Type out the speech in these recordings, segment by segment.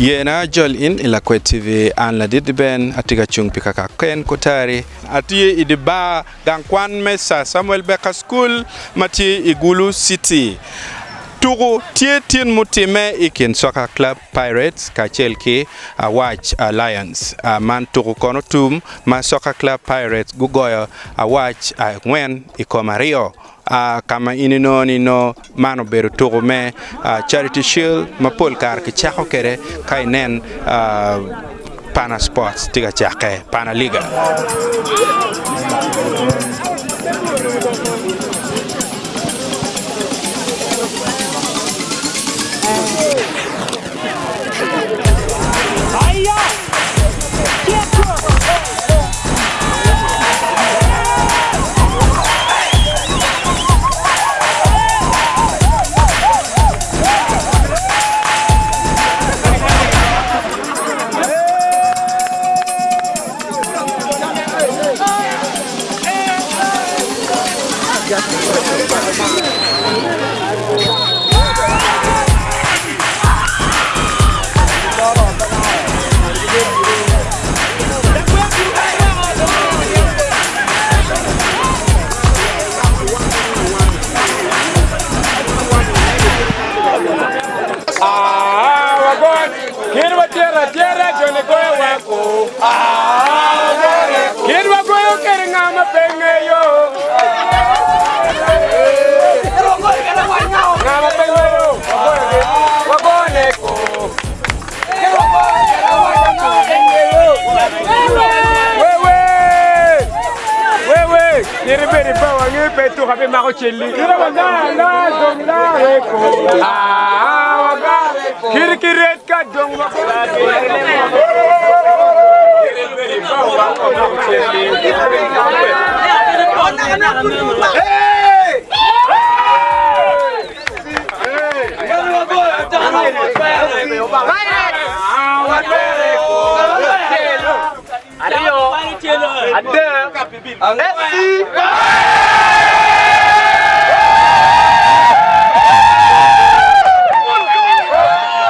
Yena jol in i Lakwed TV, an ladit Ben, atye ka cung pi kaka Ken Kotari. Atye i di bar gang kwan me Sir Samuel Baker School ma tye i Gulu City. Tuku tye tin mutimme i kin Soccer Club Pirates kacel ki Awac Lions. Man tuku kono tum ma Soccer Club Pirates gugoyo Awac angwen i kom aryo. Ka ma in inongo ni nongo man obedo tuko me Charity Shield ma pol kare kicako kwede ka inen Pana Sports tye ka cakke, Pana Liga.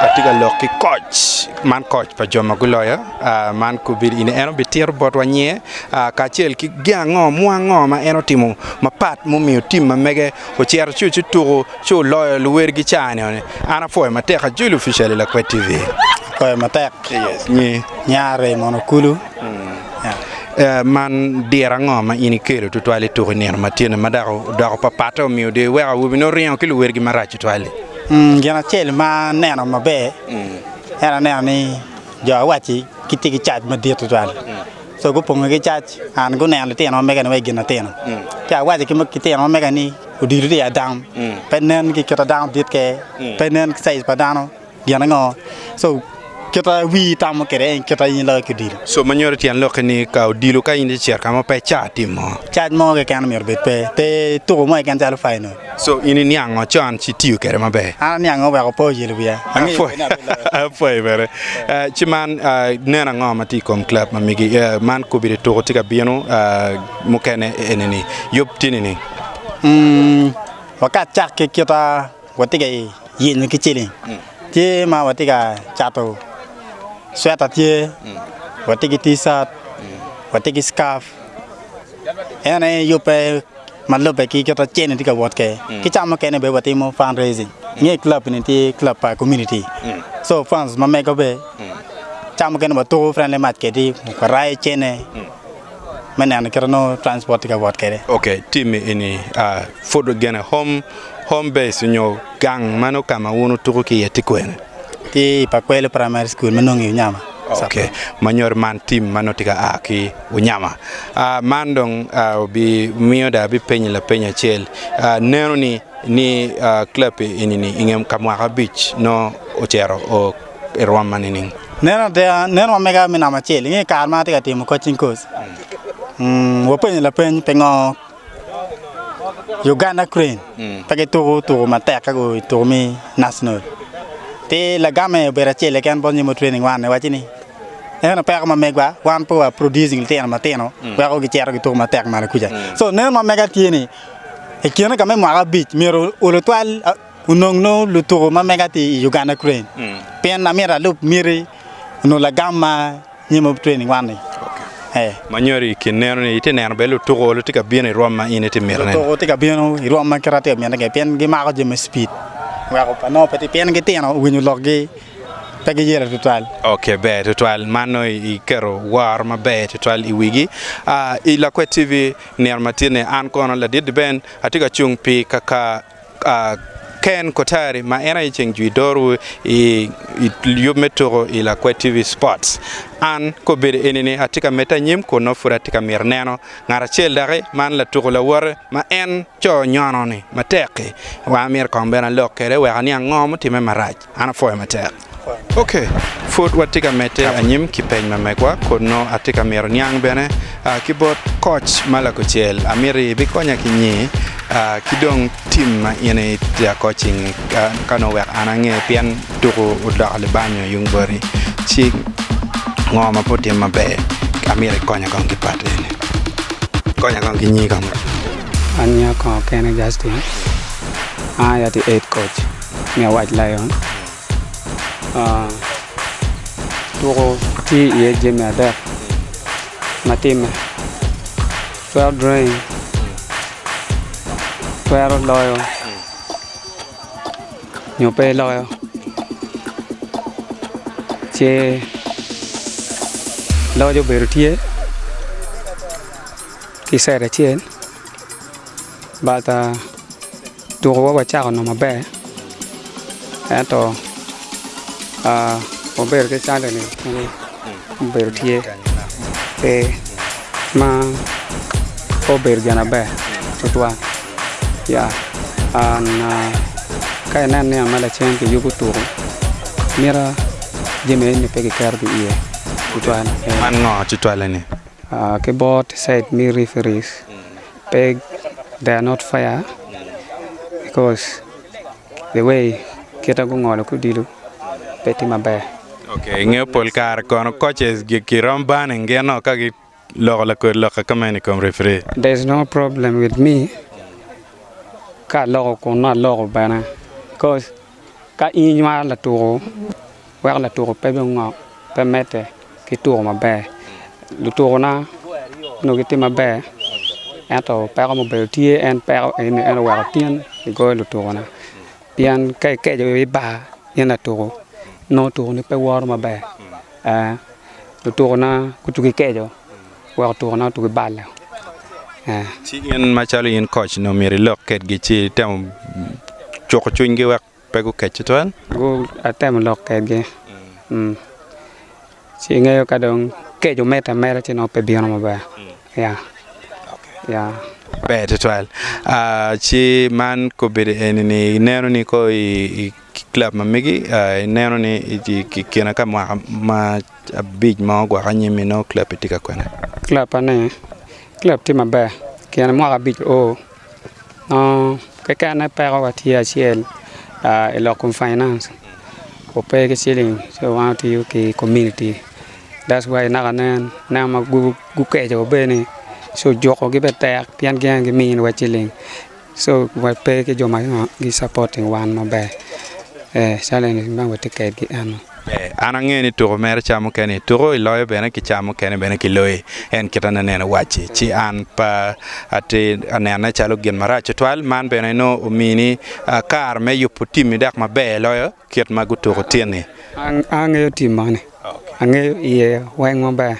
Atye ka lok ki koc, man koc pa jo ma guloyo man kobedo eni en obitito botwa nyinge kacel ki gin ango mwa ango ma en otimo mapat mumiyo tim ma mege ocito ci ocituko ci oloyo luwotgi ca-ni an apwoyo matek Ajoli Official i Lakwed TV. Apwoyo matek. Nyi. Nya Raymond Okulu. Man diro ango ma in ikelo tutwal i tuko i nino ma tyene ma dok odoko papatte omiyo dong iweko awobi-ni oringo ki luwotgi marac tutwal-li? Gin acel ma aneno maber en aneno ni jo awacci gitye ki cac madit tutwal so gupongo ki cac and guneno litino ma mege-ni wai gin atino ci awaco ki litino ma mege ni odilo tye i adam pe nen ki kit ma dano dit kwede pe nen ki caic pa dano. Gin ango? So, kita wii tamo kwede en kita in iloyo ki odilo. So, ma nyuto tyen lokke ni ka odilo ka in icito ka mo pe ca tim mo. Cac mo keken myero obed pe. Pe tuko mo keken calo final. So, in iniango con ci itiyo kwede maber? An aniango weko pe oyelo wiya. Angeyo ni abiloyo. Apwoyi bene. Ci man nen ango ma tye i kom club ma megi? Man kobedi tuko tye ka bino mukene eni-ni. Yub tye nining? Wakat cak ki kita. Watye ka yenyo ki ciling tye ma watye ka cato cweta tye watye ki ticat watye ki cukaf en aye yubbe ma lubbe ki kit ma cene tye ka wot kwede ki ca mukene bene watimo fund raising inge club eni tye club pa komuniti co funds ma mego bene ca mukene watuko friendly match kwedgi warayo cene. me neno kit ma nongo transport tye ka wot kwede. Ok, team eni pud gene home home base nyo gang ma nongo ka ma wun wutuko ki iye tye kwene? Tye i Pakwelo Primary School ma nongo i Unyama. Ok, ma nyuto man team ma nongo tye ka a ki Unyama. Man dong obimiyo dong abipenyi lapeny acel, neno ni ni club eni ni inge ka mwaka abic nongo ocito i rwom ma nining? Neno ada, neno ma mega me namba acel inge kare ma atye ka timo coaching course, wapenyo lapeny pingo Uganda Crane pe gituko tuko matek ka gutuko me national. Ci lagame obedo acel keken bot nyo training wan waco ni eno peko ma megwa wan pe wa producing litino matino weko gicito gituko matek malo kuca. So neno ma mega tye ni i kine ka me mwaka abic myero olo twal. onong nongo lutuku ma mega tye i Uganda Crane pien amito alub miti onongo lagam ma nyim training wan ni. Ma nyoti i kin neno ni itye neno bene lutuku olo tye ka bino i rwom ma in itye mito ne. Lutuku tye ka bino i rwom ma kit atye ka mito ne pien gimako jami me speed weko pa nongo pe tye pien gitino winyo lokgi pe giyelo tutwal. Ok ber tutwal man nongo iketo woro maber tutwal i wigi. I Lakwet TV nino ma tye ni an kono ladit Ben atye ka cung pi kaka Ken Kotari ma en aye ceng jwi dorwu i yub me tuko i Lakwet TV Sports. An kobedo eni ni atye ka medde anyim kun nongo pud atye ka mito neno ngat acel doki man latuko lawote ma en co nyono ni matek-ki. Wa amito kong bene alok kwede wek aniang ngo mutimme marac. An apwoyo matek. Ok, pud watye ka medde anyim ki peny ma megwa kun nongo atye ka mito niang bene ki bot koc ma lakucel. Amito ibikonya ki nyi ki dong tim ma in itye ka kocing ka nongo wek an ange pien tuku odoko libanyo yung boti ci ngo ma pe otim maber amito ikonya kong ki part eni. Konya kong ki nyi kong. An nyinga kongo kene Justin, an aye atye head coach me White Lion. Tuko tye iye jami adek ma timme twero drawing, twero loyo nyo pe loyo ci loc obedo tye ki cet acel but Tuko wa wacako nongo maber ento wabedo ki cale ni obedo tye pe ma pe obedo gin maber tutwal ka inen nino ma lacen kiyubo tuko mito jami eni pe kiketogi iye tutwal. Man ngo tutwalle ni? Ki bot cid me referees pe they are not fair because the way kite gungolo ki odilo pe tye maber. Ok, ingeyo pol kare kono coaches girom banning gin o ka giloko lakodi lok ka meno i kom referee. There is no problem with me ka aloko kun nongo aloko bene because ka in inywaro latuko weko latuko pe bingok pe medde ki tuko maber lutukona onongo gitye maber ento peko ma obedo tye en peko eni en oweko tin kigoyo lutukona pien ka ikeco i bar in latuko nongo tukoni pe woto maber lutukona gutugo kikeco weko tukona otugo balo. Ci in macalo in koc nongo myero ilok kedgi ci itemo cuko cwinygi wek pe gukec tutwal? Atemo lok kedgi ci ingeyo ka dong kec omedde ameda ci nongo pe bino maber ya. Ber tutwal ci man kobedo eni ni ineno ni ko i club ma megi ineno ni i kine ka mwaka ma abic ma ogwoko anyim-mi nongo club tye ka kwene? Club ane club tye maber kine mwaka abic oo Nongo kekene peko wa tye acel i lok kom finance ope ki ciling ci wan watiyo ki community that's why naka nen neno ma gukeco bene ni ci ojukogi bene tek pien gin aye giminiwa ciling so wape ki jo ma gi supporting wan maber calo eni ma watye kwedgi eno. An angeyo ni tuko mere ca mukene ituko iloyo bene ki ca mukene bene kiloyi en kit anene wacci ci an pe atye anene calo gin marac tutwal man bene nongo omini kare me yubo timmi dok maber loyo kit ma gutuko tin-ni. An angeyo tim moni angeyo iye weng maber.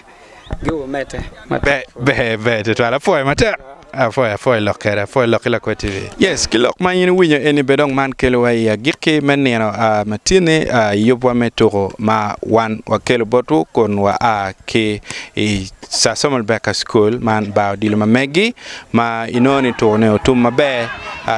Ber ber tutwal apwoyo matek apwoyo apwoyo lok kede apwoyo lok ki lakwed TV. Yes ki lok ma in iwinyo eni be dong man kelo wa i agikki me nino ma tye-ni i yubwa me tuko ma wan wakelo botwu kun wa a ki i Sir Samuel Baker School man bar odilo ma megi ma inongo ni tuko ne otum maber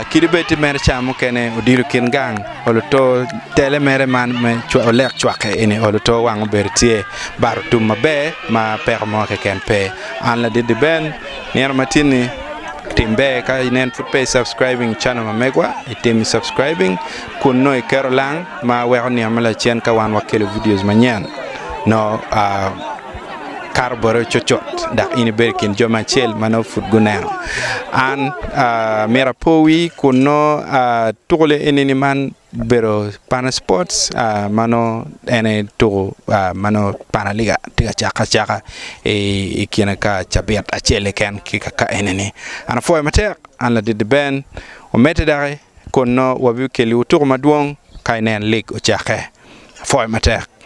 kadi bed tye mere ca mukene odilo kin gang oluto tele mere man me olek cwake eni oluto wang obedo tye bar otum maber ma peko mo keken pe. An ladit Ben nino ma tye ni tim ber ka inen pud pe i subscribing channel ma megwa itim subscribing kun nongo iketo lang ma weko nino ma lacen ka wan wakelo videos manyen nongo. Kato bote cutcut dok in ibedo i kin jo me acel ma nongo pud guneno. An myero apo wi kun nongo tuko eni man obedo Pana Sports ma nongo en aye tuko ma nongo Pana Liga tye ka cake acaka i kine ka cabit acel keken ki kaka eni-ni. An apwoyo matek an ladit Ben omedde doki kun nongo wabikeliwu tuko madwong ka inen lig ocakke. Apwoyo matek.